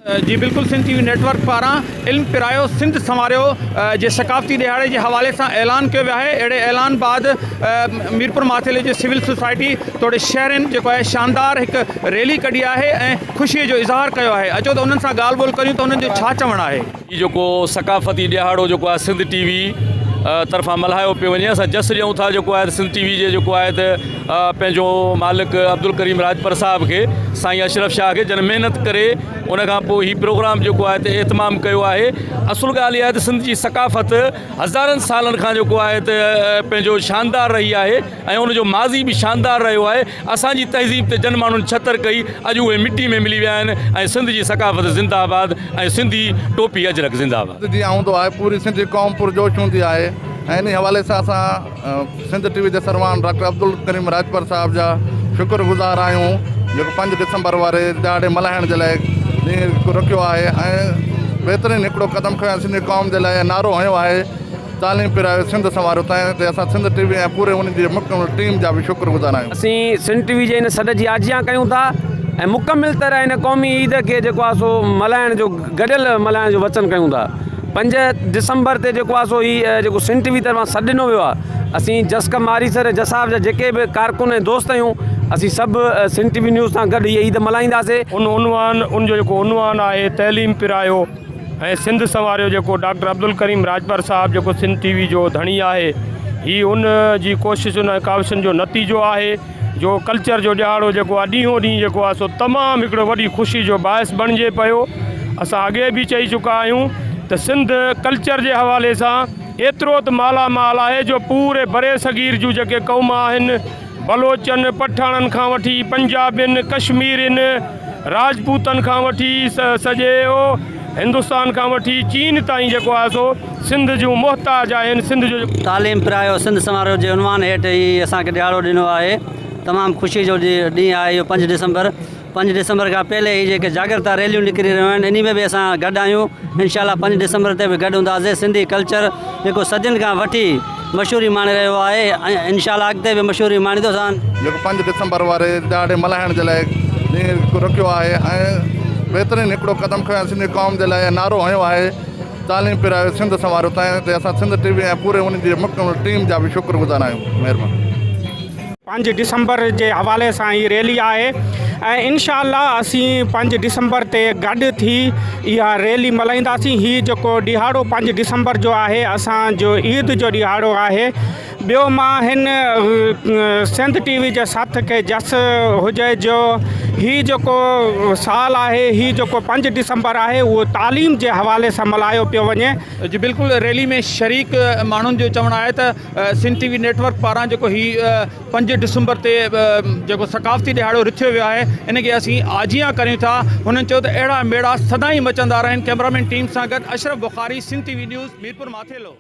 جي بلڪل سنڌ ٽي V net work پاران علم پرايو سنڌ سنواريو جي ثقافتي ڏهاڙي جي حوالي سان اعلان ڪيو ويو آهي اهڙي اعلان بعد ميرپور ماٿيلي جي سول سوسائٽي توڙي شهرين جيڪو آهي شاندار هڪ ريلي ڪڍي آهي ۽ خوشي جو اظهار ڪيو آهي اچو ته انهن سان ڳالهه ٻولهه ڪريون ته انهن جو ڇا چوڻ آهي. هي جيڪو ثقافتي ڏهاڙو جيڪو آهي سنڌ ٽي وي طرفان ملهايو پيو وڃي اسان جس ڏيون ٿا جيڪو آهي سنڌ ٽي وي جي جيڪو آهي ته پنهنجو مالڪ عبدالڪريم راڄپر صاحب کي سائين اشرف شاهه کي جن محنت ڪري ان کان پوء هي پروگرام جيڪو آهي ته اهتمام ڪيو آهي اصل ڳالهه اها آهي ته سنڌ جي ثقافت هزارن سالن کان جيڪو آهي ته پنهنجو شاندار رهي آهي ۽ ان جو ماضي به شاندار رهيو آهي اسان جي تهذيب تي جن ماڻهن ڇتر ڪئي اڄ اهي مٽي ۾ ملي ويا آهن ۽ سنڌ جي ثقافت زنده آباد ۽ سنڌي ٽوپي اجرڪ زنده آباد. سنڌ جيئن هوندو آهي پوري سنڌي قوم پرجوش هوندي آهي ۽ انهي حوالي سان اسان سنڌ ٽي وي جي سرواڻ ڊاڪٽر عبدالڪريم راڄپر صاحب جا شڪر گذار آهيون جيڪو پنج ڊسمبر واري ڏهاڙي ملهائڻ جي لاء ڏينهن رکيو آهي ۽ بهترين هڪڙو قدم کنيو آهي سنڌي قوم جي لاء نعرو هنيو آهي تعليم پرايو سنڌ سنواريو تنهن تي اسان سنڌ ٽي وي ۽ پوري ان جي مڪمل ٽيم جا به شڪر گذار آهيون. اسين سنڌ ٽي وي جي ان سڏ جي آجيان ڪيون ٿا ۽ مڪمل طرح ان قومي عيد کي جيڪو آهي سو ملهائڻ جو گڏيل ملهائڻ جو وچن ڪيون ٿا. پنج ڊسمبر تي جيڪو آهي سو هي جيڪو سنڌ ٽي وي طرفان سڏ ڏنو ويو آهي اسين جسقم آريسر ۽ جساف جا جيڪي به ڪارڪن ۽ دوست آهيون اسين سڀ سنڌ ٽي وي نيوز سان گڏ هيء عيد ملهائينداسي. ان عنوان ان جو جيڪو عنوان آهي تعليم پرايو ۽ سنڌ سنواريو جيڪو ڊاڪٽر عبدالڪريم راڄپر صاحب جيڪو سنڌ ٽي وي جو ڌڻي آهي هي ان جي ڪوششن ۽ ڪاوشن جو نتيجو آهي جو ڪلچر جو ڏهاڙو جيڪو آهي ڏينهون ڏينهن جيڪو آهي سو تمام هڪڙو وڏي خوشي جو باعث بڻجي پيو اسان اڳي به چئي چڪا آهيون ته سنڌ ڪلچر جي حوالي سان ايترو ته مالا مال آهي جو پوري برصغير جون جيڪي قوم آهن بلوچن، پٺاڻن کان وٺي پنجابين، ڪشميرين، راجپوتن کان وٺي سڄي هندستان کان وٺي چين تائين جيڪو آهي سو سنڌ جون محتاج آهن سنڌ جو. تعليم پرايو سنڌ سنواريو جي عنوان هيٺ هي اسان کي ڏهاڙو ڏنو آهي تمام خوشي جو ڏينهن آهي اهو پنج ڊسمبر پنج ڊسمبر کان پهلي هي جيڪي جاڳرتا ريليون نڪري رهيون آهن انهي ۾ به اسان گڏ آهيون انشاء الله پنج ڊسمبر تي به گڏ هونداسين سنڌي ڪلچر جيڪو صدين کان وٺي مشهوري ماڻي رهيو آهي ۽ انشاء الله اڳتي به مشهوري ماڻيندو اسان. جيڪو پنج ڊسمبر واري ڏهاڙي ملهائڻ جي لاء ڏينهن رکيو آهي ۽ بهترين هڪڙو قدم کنيو آهي سنڌي قوم جي لاء نعرو هنيو آهي تعليم پرايو سنڌ سنواريو تنهن تي اسان سنڌ ٽي وي ۽ پوري ان جي مڪمل ٽيم جا به شڪر گذار آهيون مهرباني. پنج ڊسمبر جي حوالي سان هي ريلي آهي ۽ انشاء الله اسين پنج ڊسمبر تي گڏ ٿي اها ريلي ملهائينداسين هي جيڪو ڏهاڙو پنج ڊسمبر جو آهي اسان جو عيد جو ڏهاڙو آهي ٻيو مان هن سنڌ ٽي وي جي ساٿ کي جس هجي جو هي جيڪو سال آهي هي جيڪو پنج ڊسمبر آهي اهو تعليم جي حوالي سان ملهايو پيو وڃي. جي بلڪل ريلي ۾ شريڪ ماڻهن جو چوڻ آهي ته سنڌ ٽي وي نيٽ ورڪ پاران جيڪو هي پنج ڊسمبر تي جيڪو ثقافتي ڏهاڙو رٿيو ويو آهي ان کي اسين آجيان ڪريون ٿا هنن چيو ته اهڙا ميڙا سدائين مچندا رهن ڪئميرامين ٽيم سان گڏ Ashraf Bukhari Sindh T V news Mirpur Mathelo.